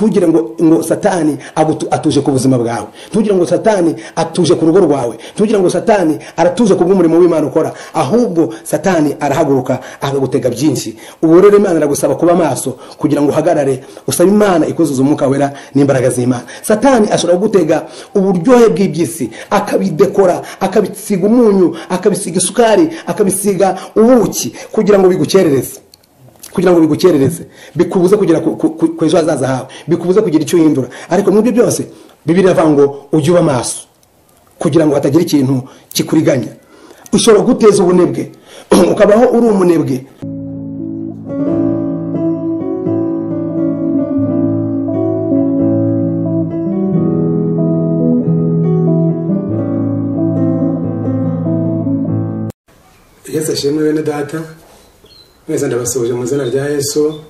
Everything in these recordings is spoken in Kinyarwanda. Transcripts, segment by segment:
Ntugire ngo Satani atuje ku buzima bwawe, ntugire ngo Satani atuje ku rugo rwawe, ntugire ngo Satani aratuje ku bw'umurimo w'Imana ukora, ahubwo Satani arahaguruka akagutega byinshi. Ubu rero Imana iragusaba kuba maso kugira ngo uhagarare, usabe Imana ikuzuza umwuka wera n'imbaraga z'Imana. Satani ashobora kugutega uburyohe bw'iby'isi, akabidekora, akabisiga umunyu, akabisiga isukari, akabisiga ubuki kugira ngo bigukerereze, kugira ngo bigukerereze, bikubuze kugera ku ejo hazaza hawe, bikubuze kugira icyo uhindura. Ariko mu byo byose Bibiliya iravuga ngo ujye uba maso kugira ngo hatagira ikintu kikuriganya. Ushobora guteza ubunebwe, ukabaho uri umunebwe. Yesu ashimwe bene data, mwese ndabasuhuje mu izina rya Yesu.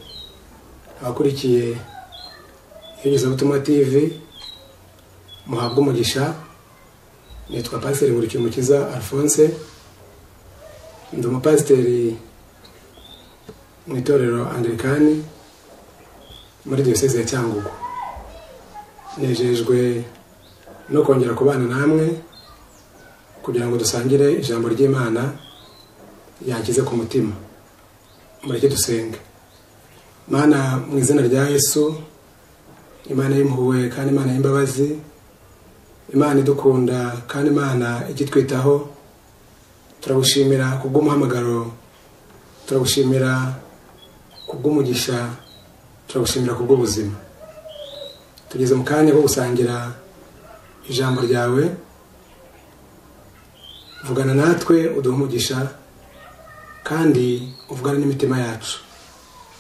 Abakurikiye Iyogezabutumwa TV muhabwe umugisha. Nitwa Pasiteri Nkurikiyumukiza Alphonse, ndi umupasiteri mu itorero Anglikani muri Diyoseze ya Cyangugu. Nejejwe no kongera kubana namwe kugira ngo dusangire ijambo ry'Imana yankize ku mutima. Mureke dusenge. Mana, mu izina rya Yesu, Imana y'impuhwe kandi Imana y'imbabazi, Imana idukunda kandi Imana igitwitaho, turagushimira kubw'umuhamagaro, turagushimira kubw'umugisha, turagushimira kubw'ubuzima. Tugeze mu kanya ko gusangira ijambo ryawe. Vugana natwe uduhe umugisha kandi uvugane n'imitima yacu,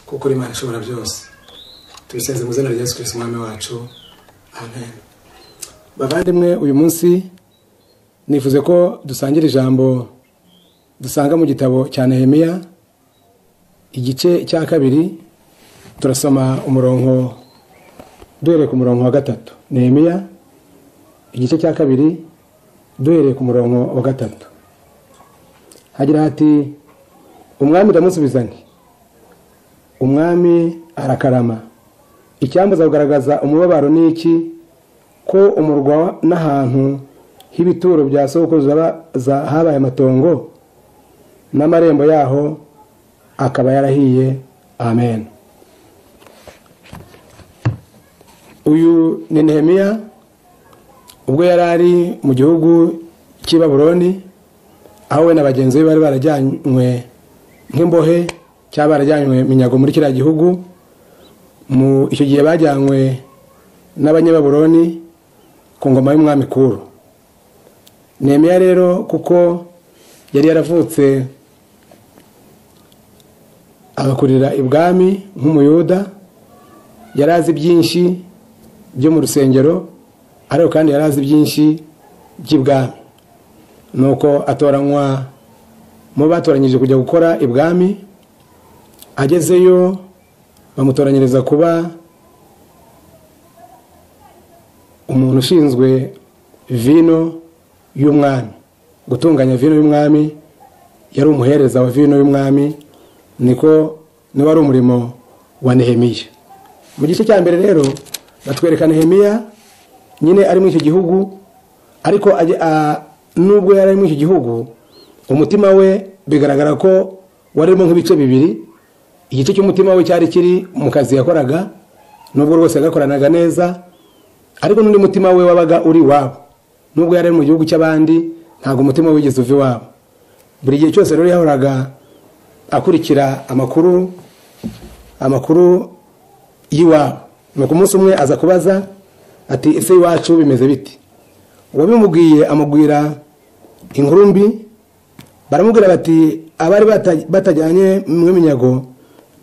kuko uri Imana ishobora byose. Tubisenze mu izina rya Yesu Kristo Umwami wacu, amen. Bavandimwe, uyu munsi nifuze ko dusangira ijambo dusanga mu gitabo cya Nehemiya igice cya 2, turasoma umurongo duhereye ku murongo wa 3. Nehemiya igice cya 2 duhereye ku murongo wa 3. Hagira hati: Umwami ndamusubiza nti, umwami arakarama, icyambuza kugaragaza umubabaro ni iki, ko umurwa n'ahantu h'ibituro bya sokuruza habaye amatongo, n'amarembo yaho akaba yarahiye. Amen. Uyu ni Nehemiya ubwo yari ari mu gihugu cy'i Babuloni, aho we na bagenzi be bari barajyanywe nk'imbohe cyangwa barajyanywe minyago muri kiriya gihugu. Mu icyo gihe bajyanywe n'abanyababuloni ku ngoma y'umwami Kuro. Nehemiya rero kuko yari yaravutse agakurira ibwami nk'umuyuda, yari azi byinshi byo mu rusengero, ariko kandi yari azi byinshi by'ibwami. Nuko atoranywa mu batoranyije kujya gukora ibwami, agezeyo bamutoranyiriza kuba umuntu ushinzwe vino y'umwami, gutunganya vino y'umwami. Yari umuhereza wa vino y'umwami, niko niwe ari umurimo wa Nehemiya. Mu gice cya mbere rero batwereka Nehemiya nyine ari muri icyo gihugu, ariko nubwo yari ari muri icyo gihugu, umutima we bigaragara ko warimo nk'ibice bibiri. Igice cy'umutima we cyari kiri mu kazi yakoraga, nubwo rwose yagakoranaga neza, ariko n'undi mutima we wabaga uri iwabo. Nubwo yari mu gihugu cy'abandi, ntabwo umutima we wigeze uva iwabo. Buri gihe cyose rero yahoraga akurikira amakuru y'iwabo. Nuko umunsi umwe aza kubaza ati: ese iwacu bimeze biti? Uwabimubwiye amubwira inkuru mbi. Baramubwira bati: abari batajyanye mu minyago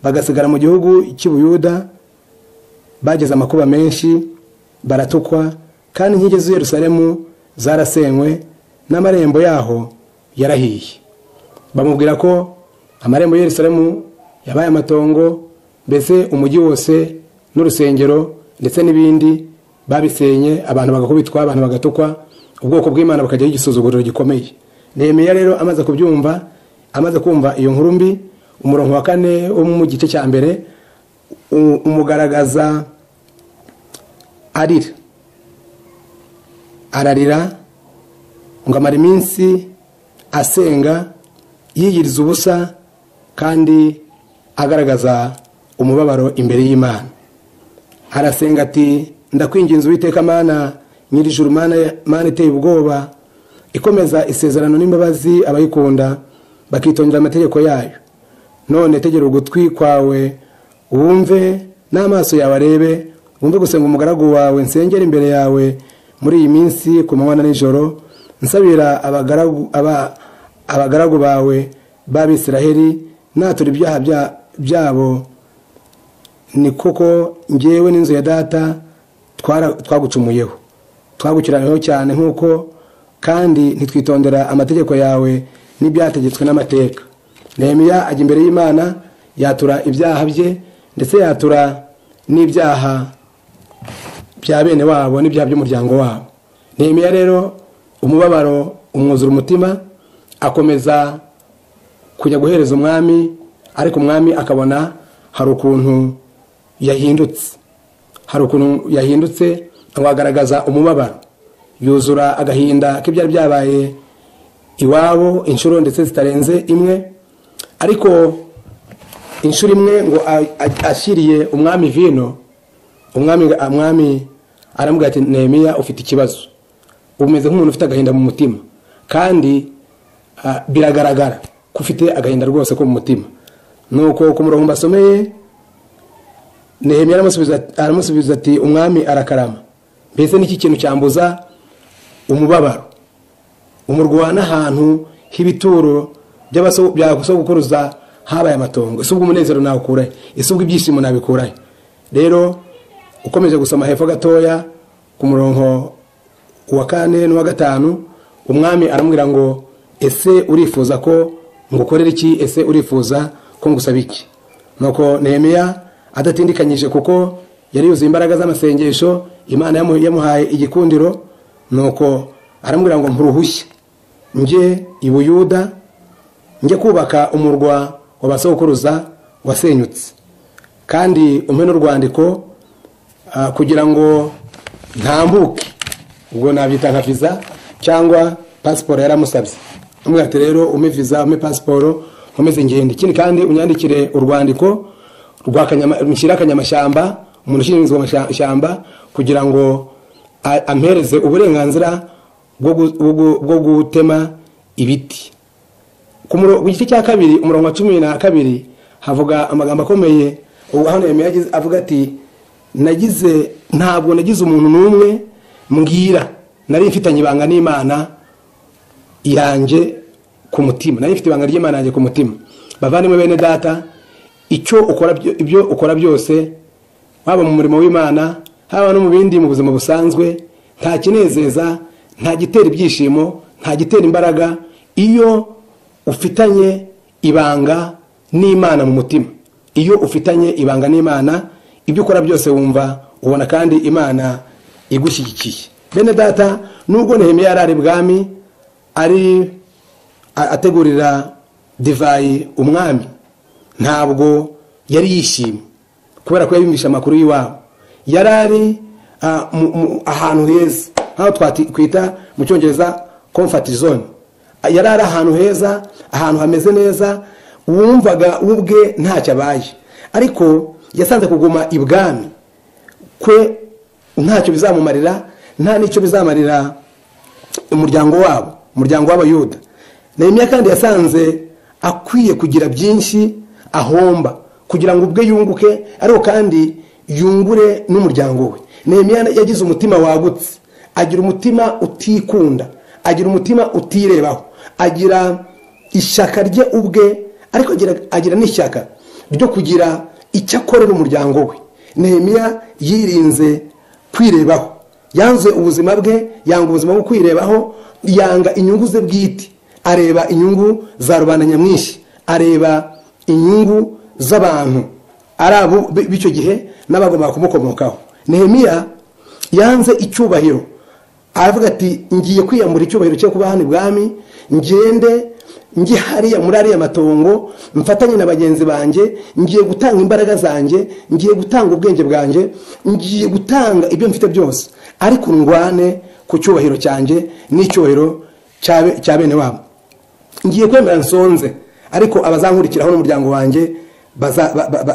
bagasigara mu gihugu cy'Ubuyuda bageze amakuba menshi, baratukwa, kandi inkike z'i Yerusalemu zarasenywe n'amarembo yaho yarahiye. Bamubwira ko amarembo ya Yerusalemu yabaye amatongo, mbese umujyi wose n'urusengero ndetse n'ibindi babisenye, abantu bagakubitwa, abantu bagatukwa, ubwoko bw'Imana bukajya igisuzuguriro gikomeye. Nehemiya rero amaze kubyumva, amaze kumva iyo nkuru mbi, umurongo wa 4 wo mu gice cya mbere umugaragaza arira, ararira ngo amara iminsi asenga yiyiriza ubusa kandi agaragaza umubabaro imbere y'Imana. Arasenga ati ndakwinginze Uwiteka Mana nyir'ijuru, Mana iteye ubwoba, ikomeza isezerano n'imbabazi abayikunda bakitondera amategeko yayo. None tegera ugutwi kwawe wumve n'amaso yawe arebe, wumve gusenga umugaragu wawe nsengera imbere yawe muri iyi minsi ku manywa na nijoro, nsabira abagaragu bawe b'Abisiraheli, natura ibyaha byabo, ni kuko njyewe n'inzu ya data twagucumuyeho, twagukiraniyeho cyane nk'uko, kandi ntitwitondera amategeko yawe n'ibyategetswe n'amateka. Nehemiya ajya imbere y'Imana yatura ibyaha bye, ndetse yatura n'ibyaha bya bene wabo n'ibyaha by'umuryango wabo. Nehemiya rero umubabaro umwuzura umutima, akomeza kujya guhereza umwami, ariko umwami akabona hari ukuntu yahindutse, hari ukuntu yahindutse, agaragaza umubabaro, yuzura agahinda k'ibyari byabaye iwabo inshuro ndetse zitarenze imwe. Ariko inshuro imwe ngo ashyiriye umwami vino, umwami aramubwira ati Nehemiya ufite ikibazo, umeze nk'umuntu ufite agahinda mu mutima, kandi biragaragara ko ufite agahinda rwose ko mu mutima. Nuko ku murongo mbasomeye, Nehemiya aramusubiza ati umwami arakarama, mbese n'iki kintu cyambuza umubabaro? Umurwa n'ahantu h'ibituro bya sogokuruza habaye amatongo, ese ubwo umunezero nawukurahe? Ese ubwo ibyishimo nabikurahe? Rero ukomeje gusoma hepfo gatoya ku murongo wa 4 n'uwa 5, umwami aramubwira ngo ese urifuza ko ngukorera iki? Ese urifuza ko ngusaba iki? Nuko Nehemiya adatindikanyije, kuko yari yuzuye imbaraga z'amasengesho, Imana yamuhaye igikundiro. Nuko aramubwira ngo mpuruhushye njye i Buyuda, njye kubaka umurwa wa basokuruza wasenyutse, kandi umpe n'urwandiko kugira ngo ntambuke. Ubwo nabyita nka visa cyangwa pasiporo yaramusabye. Amubwira ati rero umpe visa, umpe pasiporo, nkomeze ngende. Ikindi kandi unyandikire urwandiko nshyira akanyamashyamba, umuntu ushinzwe amashyamba, kugira ngo ampereze uburenganzira bwo gutema ibiti. Ku gice cya 2 umurongo wa 12 havuga amagambo akomeye. Aho Nehemiya avuga ati ntabwo nagize umuntu n'umwe mbwira, nari mfitanye ibanga n'Imana yanjye ku mutima, nari mfite ibanga ry'Imana yanjye ku mutima. Bavandimwe bene data, icyo ukora, ibyo ukora byose, waba mu murimo w'Imana, haba no mu bindi mu buzima busanzwe, nta kinezeza, nta gitera ibyishimo, nta gitera imbaraga iyo ufitanye ibanga n'Imana mu mutima. Iyo ufitanye ibanga n'Imana, ibyo ukora byose wumva ubona kandi Imana igushyigikiye. Bene data, nubwo Nehemiya yari ari bwami, ari ategurira divayi umwami, ntabwo yari yishimye kubera ko yabimvisha amakuru y'iwabo. Yari ari ahantu heza, aho twakwita mu Cyongereza comfort zone. Yari ari ahantu heza, ahantu hameze neza, wumvaga ubwe ntacyo abaye. Ariko yasanze kuguma ibwami kwe ntacyo bizamumarira, nta n'icyo bizamarira umuryango wabo, umuryango w'Abayuda. Nehemiya kandi yasanze akwiye kugira byinshi ahomba kugira ngo ubwe yunguke, ariko kandi yungure n'umuryango we. Nehemiya yagize umutima wagutse, agira umutima utikunda, agira umutima utirebaho, agira ishyaka rye ubwe, ariko agira n'ishyaka ryo kugira icyo akorera umuryango we. Nehemiya yirinze kwirebaho, yanze ubuzima bwe, yanga ubuzima bwo kwirebaho, yanga inyungu ze bwite, areba inyungu za rubanda nyamwinshi, areba inyungu z'abantu ari abo b'icyo gihe n'abagomba kumukomokaho. Nehemiya yanze icyubahiro, aravuga ati ngiye kwiyambura icyubahiro cyo kuba hano ibwami, ngende njye hariya muri ariya matongo mfatanye na bagenzi banjye, ngiye gutanga imbaraga zanjye, ngiye gutanga ubwenge bwanjye, ngiye gutanga ibyo mfite byose, ariko ndwane ku cyubahiro cyanjye n'icyubahiro cya bene wabo. Ngiye kwemera nsonze, ariko abazankurikiraho n'umuryango wanjye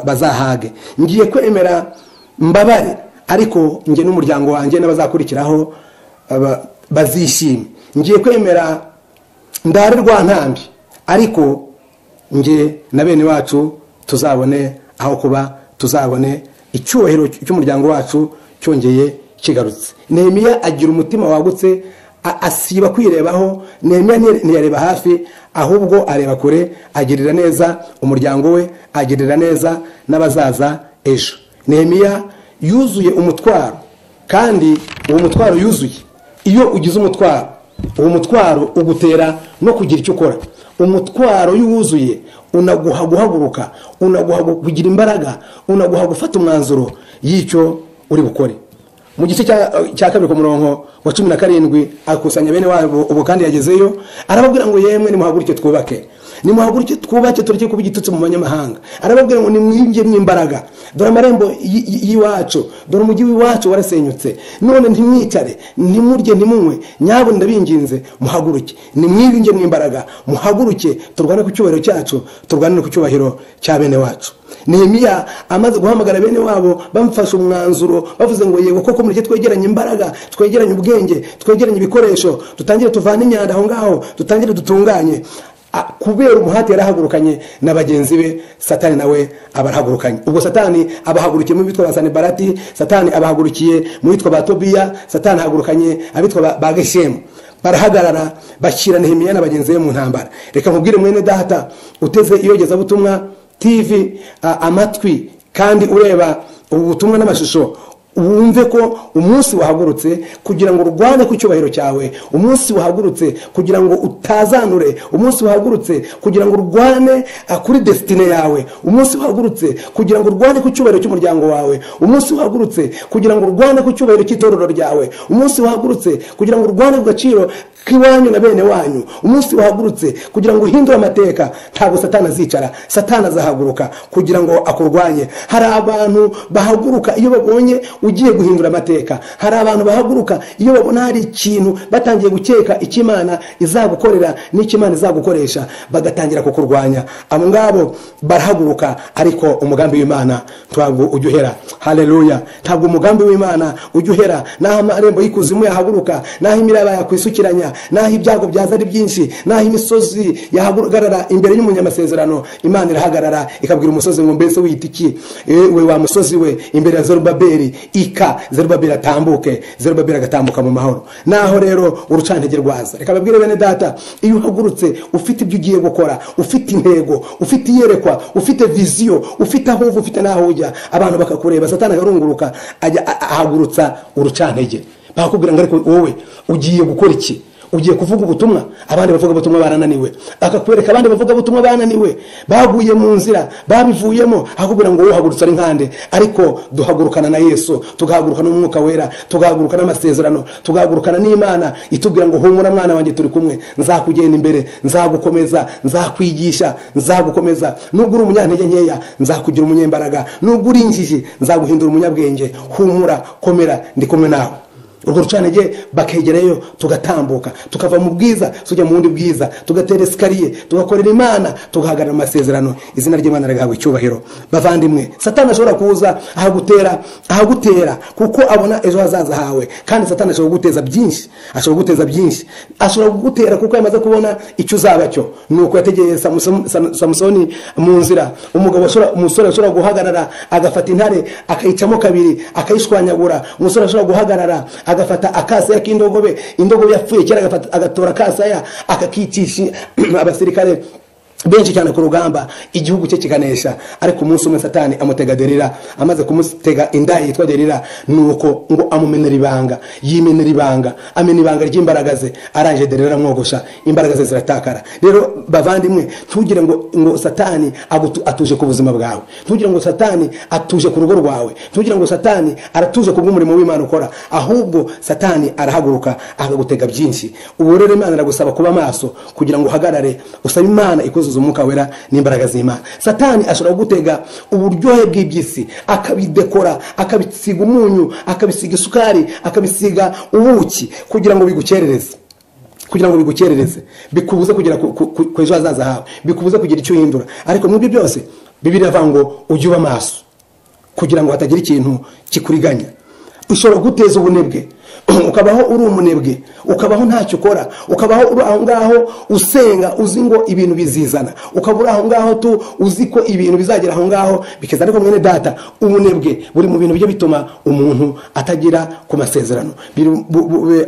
bazahage. Ngiye kwemera mbabare, ariko njye n'umuryango wanjye n'abazakurikiraho bazishime. Ngiye kwemera ndare rwa ntambi, ariko nge na bene wacu tuzabone aho kuba, tuzabone icyubahiro cy'umuryango wacu cyongeye kigarutse. Nehemiya agira umutima wagutse, asiba kwirebaho. Nehemiya ntiyareba hafi, ahubwo areba kure, agirira neza umuryango we, agirira neza n'abazaza ejo. Nehemiya yuzuye umutwaro, kandi uwo mutwaro yuzuye, iyo ugize umutwaro, uwo mutwaro ugutera no kugira icyo ukora. Umutwaro yuzuye unaguha guhaguruka, unaguha kugira imbaraga, unaguha gufata umwanzuro y'icyo uri bukore. Mu gice cya kabiri ku murongo wa 17 akusanya bene wabo, ubu kandi yagezeyo, arababwira ngo yemwe nimuhaguruke twubake, nimuhaguruke twubake, tureke kuba igitutsi mu banyamahanga. Arababwira ngo nimwinge mwimbaraga, dore amarembo y'iwacu, dore umujyi w'iwacu warasenyutse, none ntimwicare, ntimurye, ntimunywe, nyabo ndabinginze muhaguruke, nimwinge mwimbaraga, muhaguruke turwane ku cyubahiro cyacu, turwane ku cyubahiro cya bene wacu. Nehemiya amaze guhamagara bene wabo, bamfashe umwanzuro, bavuze ngo yego koko mureke twegeranye imbaraga, twegeranye ubwenge, twegeranye ibikoresho, dutangire tuvane imyanda aho ngaho, dutangire dutunganye. Kubera umuhati yarahagurukanye na bagenzi be, Satani nawe abarahagurukanye. Ubwo Satani abahagurukiye mu bitwa ba Sanibalati, Satani abahagurukiye mu bitwa ba Tobiya, Satani ahagurukanye abitwa ba Geshemu. Barahagarara bashyira Nehemiya na bagenzi be mu ntambara. Reka nkubwire mwene data uteze iyogezabutumwa TV amatwi kandi ureba ubu butumwa n'amashusho, wumve ko umunsi wahagurutse kugira ngo urwane ku cyubahiro cyawe, umunsi wahagurutse kugira ngo utazanure, umunsi wahagurutse kugira ngo urwane kuri destine yawe, umunsi wahagurutse kugira ngo urwane ku cyubahiro cy'umuryango wawe, umunsi wahagurutse kugira ngo urwane ku cyubahiro cy'itorero ryawe, umunsi wahagurutse kugira ngo urwane ku gaciro k'iwanyu na bene wanyu, umunsi wahagurutse kugira ngo uhindure amateka. Ntabwo Satani azicara, Satani azahaguruka kugira ngo akurwanye. Hari abantu bahaguruka iyo babonye ugiye guhindura amateka, hari abantu bahaguruka iyo babona hari ikintu batangiye gukeka icyo Imana izagukorera n'icyo Imana izagukoresha, bagatangira kukurwanya. Abo ngabo barahaguruka, ariko umugambi w'Imana ntabwo ujya uhera. Haleluya! Ntabwo umugambi w'Imana ujya uhera. Naho amarembo y'ikuzimu yahaguruka, naho imiraba yakwisukiranya, naho ibyago byaza ari byinshi, naho imisozi yahagarara imbere y'umunyamasezerano, Imana irahagarara ikabwira umusozi ngo mbese wiyita iki we wa musozi we imbere ya Zerubabeli, ika Zerubabeli atambuke, Zerubabeli agatambuka mu mahoro. Naho rero urucantege rwaza, reka babwire bene data, iyo uhagurutse ufite ibyo ugiye gukora, ufite intego, ufite iyerekwa, ufite viziyo, ufite aho uva, ufite n'aho ujya, abantu bakakureba, Satani akarunguruka ajya ahagurutsa urucantege, bakakubwira ngo ariko wowe ugiye gukora iki? Ugiye kuvuga ubutumwa, abandi bavuga ubutumwa barananiwe. Akakwereka abandi bavuga ubutumwa bananiwe, baguye mu nzira, babivuyemo, akakubwira ngo wowe uhagurutse ari nkande. Ariko duhagurukana na Yesu, tugahagurukana n'Umwuka Wera, tugahagurukana n'amasezerano, tugahagurukana n'Imana itubwira ngo humura mwana wanjye turi kumwe, nzakugenda imbere, nzagukomeza, nzakwigisha, nzagukomeza. Nubwo uri umunyantege nkeya, nzakugira umunyembaraga, nubwo uri injiji, nzaguhindura umunyabwenge. Humura, komera, ndi kumwe nawe. Urwo rucantege bakegereyo, tugatambuka, tukava mu bwiza tujya mu bundi bwiza, tugatera esikariye, tugakorera Imana, tugahagarara mu masezerano. Izina ry'Imana rigahabwa icyubahiro. Bavandimwe, Satani ashobora kuza ahagutera kuko abona ejo hazaza hawe, kandi Satani ashobora kuguteza byinshi, ashobora kuguteza byinshi, ashobora kugutera kuko yamaze kubona icyo uzaba cyo. Nuko yategeye Samusoni mu nzira, umugabo ashobora, umusore ashobora guhagarara agafata intare akayicamo kabiri akayishwanyagura, umusore ashobora guhagarara agafata akasaya k'indogobe, indogobe yapfuye kera, agatora akasaya akakicisha abasirikare benshi cyane ku rugamba, igihugu cye kikanesha. Ariko umunsi umwe Satani amutega Delila. Amaze kumutega inda yitwa Delila, nuko ngo amumenera ibanga, yimenera ibanga, amena ibanga ry'imbaraga ze. Arangije Delila aramwogosha, imbaraga ze ziratakara. Rero bavandimwe, ntugire ngo Satani atuje ku buzima bwawe, ntugire ngo Satani atuje ku rugo rwawe, ntugire ngo Satani aratuje ku bw'umurimo w'Imana ukora. Ahubwo Satani arahaguruka akagutega byinshi. Ubu rero Imana iragusaba kuba maso kugira ngo uhagarare, usabe Imana ikuzuza Umwuka Wera n'imbaraga z'Imana. Satani ashobora kugutega uburyohe bw'iby'isi, akabidekora, akabisiga umunyu, akabisiga isukari, akabisiga ubuki, kugira ngo bigukerereze, kugira ngo bigukerereze, bikubuze kugera ku ejo hazaza hawe, bikubuze kugira icyo uhindura. Ariko mu byo byose Bibiliya iravuga ngo ujye uba maso kugira ngo hatagira ikintu kikuriganya. Ushobora guteza ubunebwe, ukabaho uri umunebwe, ukabaho ntacyo ukora, ukabaho uri aho ngaho usenga uzi ngo ibintu bizizana, ukaba uri aho ngaho tu uzi ko ibintu bizagera aho ngaho bikeza. Ariko mwene data, ubunebwe buri mu bintu bijya bituma umuntu atagira ku masezerano.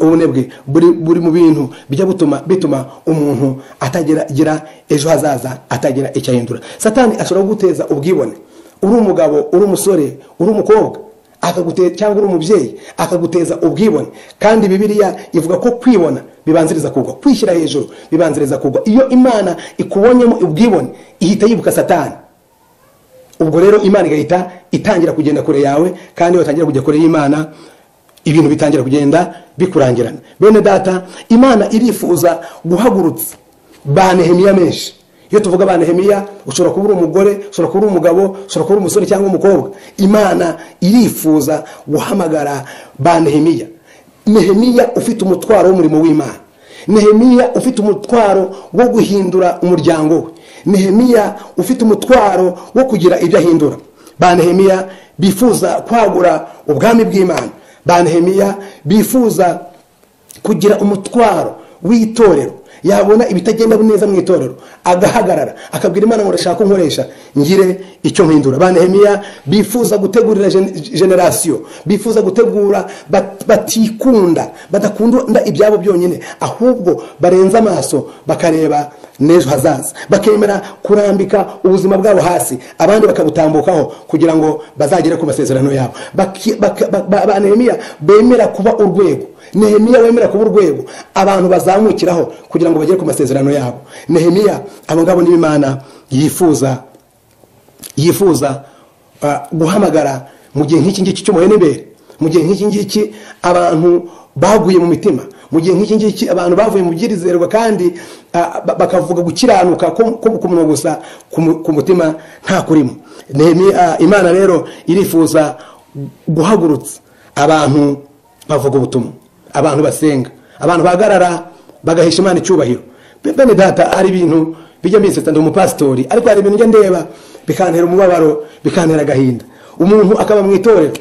Ubunebwe buri mu bintu bijya bituma umuntu atagira ejo hazaza, atagira icyo ahindura. Satani ashobora guteza ubwibone. Uri umugabo, uri umusore, uri umukobwa, akaguteza, cyangwa uri umubyeyi, akaguteza ubwibone. Kandi Bibiliya ivuga ko kwibona bibanziriza kugwa, kwishyira hejuru bibanziriza kugwa. Iyo Imana ikubonyemo ubwibone, ihita yibuka Satani. Ubwo rero Imana igahita itangira kugenda kure yawe, kandi iyo watangira kujya kure y'Imana, ibintu bitangira kugenda bikurangirana. Bene data, Imana irifuza guhagurutsa ba Nehemiya menshi. Iyo tuvuga ba Nehemiya, ushobora kuba uri umugore, ushobora kuba uri umugabo, ushobora kuba uri umusore cyangwa umukobwa. Imana irifuza guhamagara ba Nehemiya. Nehemiya ufite umutwaro w'umurimo w'Imana, Nehemiya ufite umutwaro wo guhindura umuryango we, Nehemiya ufite umutwaro wo kugira ibyo ahindura. Ba Nehemiya bifuza kwagura ubwami bw'Imana, ba Nehemiya bifuza kugira umutwaro w'itorero. Yabona ibitagenda neza mu itorero agahagarara, akabwira Imana ngo ndashaka nkoresha ngire icyo mpindura. Ba Nehemiya bifuza gutegurira generasiyo, bifuza gutegura, batikunda, badakunda ibyabo byonyine, ahubwo barenza amaso bakareba n'ejo hazaza, bakemera kurambika ubuzima bwabo hasi, abandi bakabutambukaho kugira ngo bazagere ku masezerano yabo. Ba Nehemiya bemera kuba urwego. Nehemiya wemera kuba urwego abantu bazamukiraho kugira ngo bagere ku masezerano yabo. Nehemiya, abo ngabo ni Imana yifuza guhamagara mu gihe nk'iki ngiki cy'umuhenebere, mu gihe nk'iki ngiki abantu baguye mu mitima, mu gihe nk'iki ngiki abantu bavuye mu byirizerwa kandi bakavuga gukiranuka ko ku munwa gusa, ku mutima nta kurimo. Nehemiya, Imana rero irifuza guhagurutsa abantu bavuga ubutumwa, abantu basenga, abantu bahagarara bagahesha Imana icyubahiro. Bene data, ari ibintu bijya binsetsa, ndi umupasitori, ariko hari ibintu njya ndeba bikantera umubabaro, bikantera agahinda. Umuntu akaba mu itorero,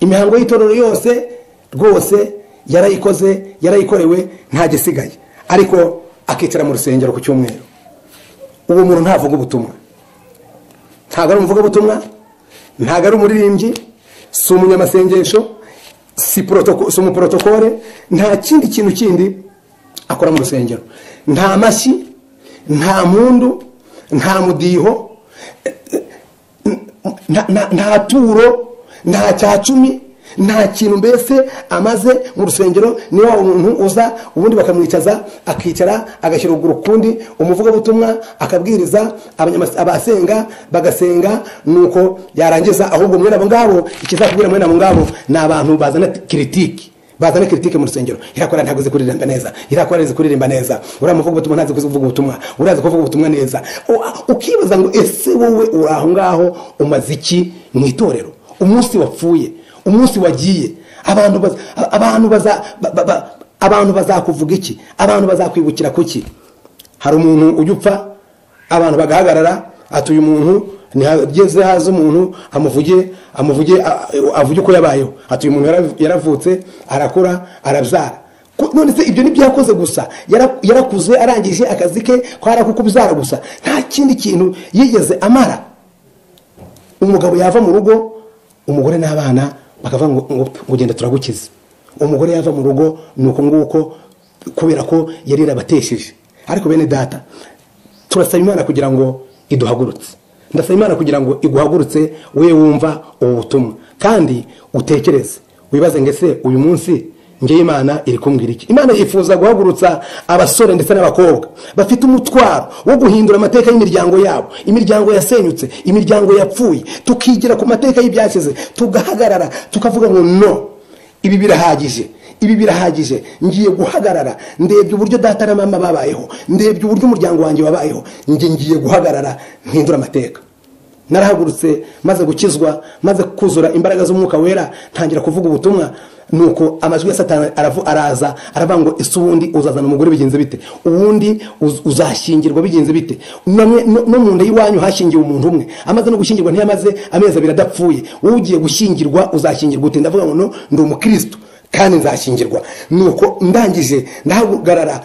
imihango y'itorero yose rwose yarayikoze, yarayikorewe, nta gisigaye, ariko akicara mu rusengero ku cyumweru. Uwo muntu ntavuga ubutumwa, ntabwo ari umuvugabutumwa, ntabwo ari umuririmbyi, si umunyamasengesho, si umuprotokole, nta kindi kintu kindi akora mu rusengero. Nta mashyi, nta mpundu, nta mudiho, nta turo, nta cyacumi, nta kintu mbese amaze mu rusengero. Ni wa muntu uza ubundi bakamwicaza, akicara agashyira ukuguru kundi, umuvugabutumwa akabwiriza, abasenga bagasenga, nuko yarangiza. Ahubwo mwene abo ngabo, ikizakubwira mwene abo ngabo ni abantu bazana kiritiki, bazana kiritike mu rusengero. Irakora ntabwo uzi kuririmba neza, irakora izi kuririmba neza, uriya muvugabutumwa ntazi kuvuga ubutumwa, urazi kuvuga ubutumwa neza. Ukibaza ngo ese wowe uri aho ngaho umaze iki mu itorero? Umunsi wapfuye, umunsi wagiye, abantu bazakuvuga iki? Abantu bazakwibukira kuki? Hari umuntu ujya upfa, abantu bagahagarara, ati uyu muntu ntihageze haza umuntu amuvuge avuge uko yabayeho, ati uyu muntu yaravutse, arakura, arabyara. None se ibyo nibyo yakoze gusa? Yarakuze, arangije akazi ke kwara kukubyara gusa, nta kindi kintu yigeze amara. Umugabo yava mu rugo, umugore n'abana bakavuga ngo ugenda turagukiza. Umugore yava mu rugo nuko nguko, kubera ko yari yarabatesheje. Ariko bene data, Turasaba Imana kugira ngo iduhagurutse. Ndasaba Imana kugira ngo iguhagurutse we wumva ubu butumwa, kandi utekereze wibaze ngo ese uyu munsi ngewe Imana iri kumbwira iki? Imana yifuza guhagurutsa abasore ndetse n'abakobwa bafite umutwaro wo guhindura amateka y'imiryango yabo, imiryango yasenyutse, imiryango yapfuye. Tukigira ku mateka y'ibyashize, tugahagarara tukavuga ngo no, ibi birahagije, ibi birahagije, ngiye guhagarara. Ndebye uburyo data na mama babayeho, ndebye uburyo umuryango wanjye wabayeho, nge ngiye guhagarara mpindura amateka. Narahagurutse maze gukizwa, maze kuzura imbaraga z'umwuka wera, ntangira kuvuga ubutumwa. Nuko amajwi ya Satani araza aravuga ngo ese ubundi uzazana umugore bigenze bite? Ubundi uzashyingirwa bigenze bite? No mu nda y'iwanyu hashyingiwe umuntu umwe, amaze no gushyingirwa ntiyamaze amezi abiri adapfuye. Wowe ugiye gushyingirwa uzashyingirwa ute? Ndavuga ngo no, ndi umukristo kandi nzashyingirwa. Nuko ndangije ndahagarara,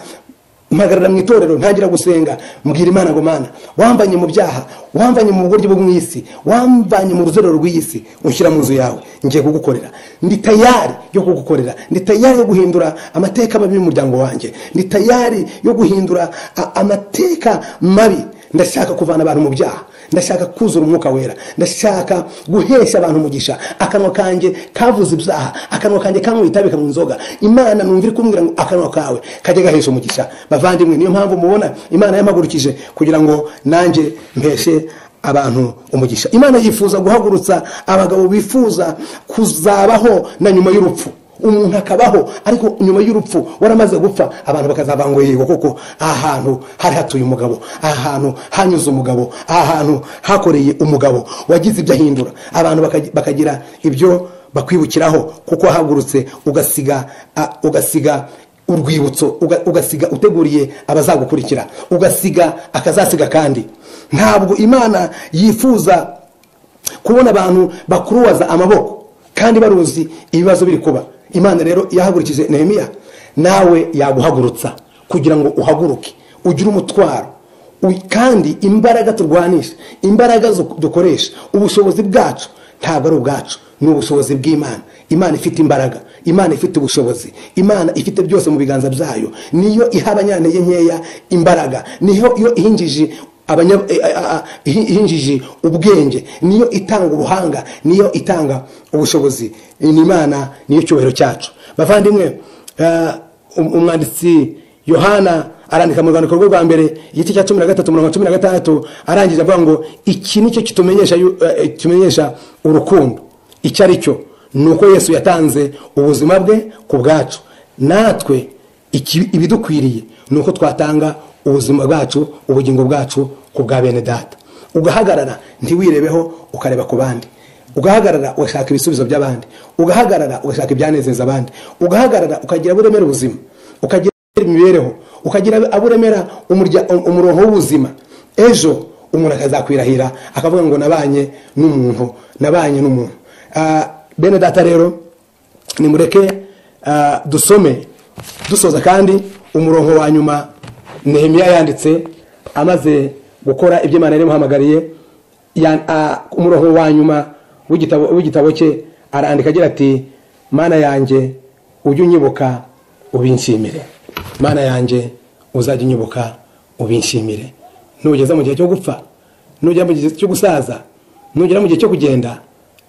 mpagarara mu itorero, ntangira gusenga, mbwira Imana ngo Mana, wamvanye mu byaha, wamvanye mu bugoryi bwo mu isi, wamvanye mu ruzerero rw'isi, unshyira mu nzu yawe, ngiye kugukorera. Ndi tayari yo kugukorera, ndi tayari yo guhindura amateka mabi y'umuryango wanjye, ndi tayari yo guhindura amateka mabi. Ndashaka kuvana abantu mu byaha, ndashaka kuzura umwuka wera, ndashaka guhesha abantu umugisha. Akanwa kanjye kavuze ibyaha, akanwa kanjye kanywa itabi, kanywa inzoga. Imana numva iri kumbwira ngo akanwa kawe kajye gahesha umugisha. Bavandimwe, niyo mpamvu mubona Imana yampagurukije kugira ngo nanjye mpeshe abantu umugisha. Imana yifuza guhagurutsa abagabo bifuza kuzabaho na nyuma y'urupfu. Umuntu akabaho ariko nyuma y'urupfu waramaze gupfa, abantu bakazaba ngo yego koko ahantu hari hatuye umugabo, ahantu hanyuze umugabo, ahantu hakoreye umugabo wagize ibyo ahindura. Abantu bakagira ibyo bakwibukiraho kuko wahagurutse ugasiga urwibutso, ugasiga uteguriye abazagukurikira, ugasiga akazasiga. Kandi ntabwo Imana yifuza kubona abantu bakuruwaza amaboko kandi baruzi ibibazo biri kuba. Imana rero yahagurukije Nehemiya, nawe yaguhagurutsa kugira ngo uhaguruke ugire umutwaro. Kandi imbaraga turwanisha, imbaraga dukoresha, ubushobozi bwacu ntabwo ari ubwacu, ni ubushobozi bw'Imana. Imana ifite imbaraga, Imana ifite ubushobozi, Imana ifite byose mu biganza byayo. Niyo iha abanyantege nkeya imbaraga, niyo iyo ihinjije ihinjije ubwenge, niyo itanga ubuhanga, niyo itanga ubushobozi. Ni Imana, niyo cyubahiro cyacu. Bavandimwe, umwanditsi Yohana arandika mu rwandiko rwe rwa mbere igice cya 13 umurongo 16, arangije avuga ngo iki nicyo kitumenyesha urukundo icyo ari cyo, nuko Yesu yatanze ubuzima bwe ku bwacu. Natwe ibidukwiriye nuko twatanga ubuzima bwacu, ubugingo bwacu ku bwa bene data. Ugahagarara ntiwirebeho, ukareba ku bandi. Ugahagarara ugashaka ibisubizo by'abandi, ugahagarara ugashaka ibyanezeza abandi, ugahagarara ukagira aburemera ubuzima, ukagira imibereho, ukagira aburemera umurongo w'ubuzima. Ejo umuntu akazakwirahira akavuga ngo nabanye n'umuntu, nabanye n'umuntu. Bene data rero nimureke dusome dusoza kandi umurongo wa nyuma Nehemiya yanditse amaze gukora ibyo Imana yari imuhamagariye. Umurongo wa nyuma w'igitabo cye arandika agira ati Mana yanjye ujye unyibuka ubinshimire. Mana yanjye uzajya unyibuka ubinshimire. Nugeza mu gihe cyo gupfa, nugera mu gihe cyo gusaza, nugera mu gihe cyo kugenda,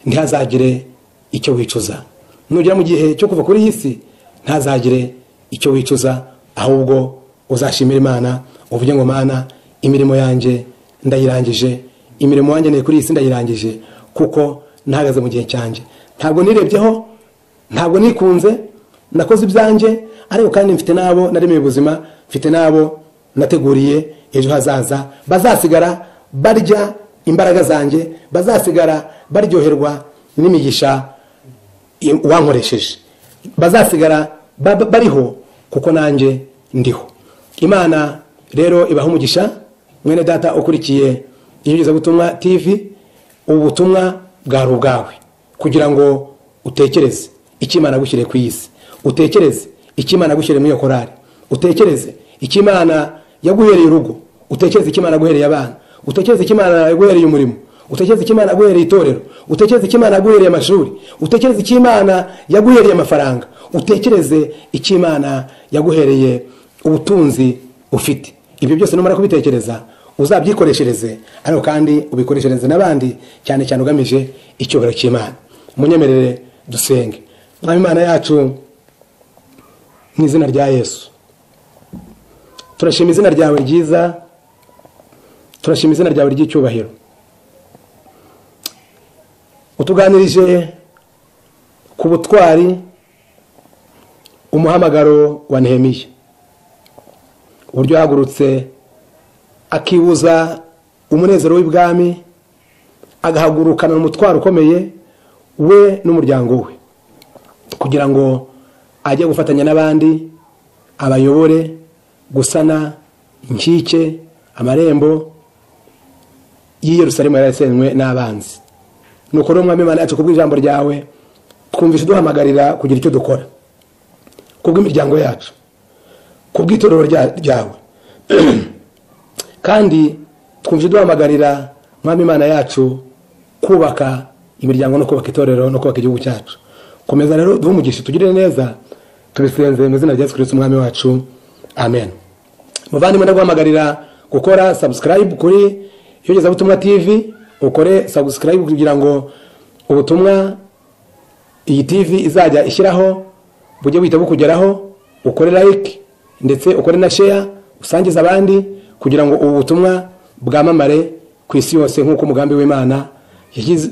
ntihazagire icyo wicuza. Nugera mu gihe cyo kuva kuri iyi si, ntazagire icyo wicuza, ahubwo uzashimira Imana uvuge ngo Mana, imirimo yanjye ndayirangije, imirimo wanjye kuri iyi si ndayirangije, kuko nahagaze mu gihe cyanjye. Ntabwo nirebyeho, ntabwo nikunze, nakoze ibyanjye, ariko kandi mfite nabo naremeye ubuzima, mfite nabo nateguriye ejo hazaza, bazasigara barya imbaraga zanjye, bazasigara baryoherwa n'imigisha wankoresheje, bazasigara bariho kuko nanjye ndiho. Imana rero ibaha umugisha. Mwene data ukurikiye Iyogezabutumwa TV, ubu butumwa bwari ubwawe kugira ngo utekereze icyo Imana yagushyiriye ku isi, utekereze icyo Imana yagushyiriye muri iyo korari, utekereze icyo Imana yaguhereye urugo, utekereze icyo Imana yaguhereye abana, utekereze icyo Imana yaguhereye umurimo, utekereze icyo Imana yaguhereye itorero, utekereze icyo Imana yaguhereye amashuri, utekereze icyo Imana yaguhereye amafaranga, utekereze icyo Imana yaguhereye ubutunzi ufite. Ibyo byose numara kubitekereza Uzabyikoreshereze, ariko kandi ubikoreshereze n'abandi, cyane cyane ugamije icyubahiro cy'Imana. Munyemerere dusenge. Mwami Imana yacu, mu izina rya Yesu, turashima izina ryawe ryiza, turashima izina ryawe ry'icyubahiro. Utuganirije ku butwari, umuhamagaro wa Nehemiya, uburyo yahagurutse akibuza umunezero w'ibwami, agahagurukana umutwaro ukomeye we n'umuryango we, kugira ngo ajye gufatanya n'abandi abayobore gusana inkike, amarembo y'i Yerusalemu yarasenywe n'abanzi. Nuko rero Mwami Imana yacu, kubw'ijambo ryawe twumvise duhamagarira kugira icyo dukora kubw'imiryango yacu, kubw'itorero ryawe, kandi twumvise duhamagarira Mwami Imana yacu kubaka imiryango no kubaka itorero no kubaka igihugu cyacu. Komeza rero duhe umugisha, tugirire neza, tubisenze mu izina rya Yesu Kristo Umwami wacu, amen. Muvandimwe, ndaguhamagarira gukora subscribe kuri Iyogezabutumwa TV, ukore subscribe kugira ngo ubutumwa iyi TV izajya ishyiraho bujye buhita bukugeraho, ukore like ndetse ukore na share, usangize abandi kugira ngo ubu butumwa bwamamare ku isi yose, nk'uko umugambi w'Imana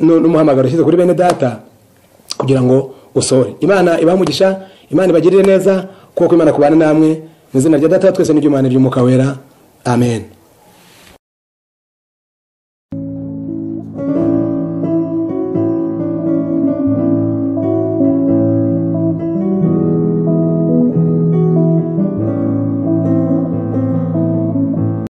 n'umuhamagaro yashyize kuri bene data kugira ngo usohore. Imana ibahe umugisha, Imana ibagirire neza, kuko Imana kubana namwe, mu izina rya Data twese n'iry'Imana ry'Umwuka Wera, amen.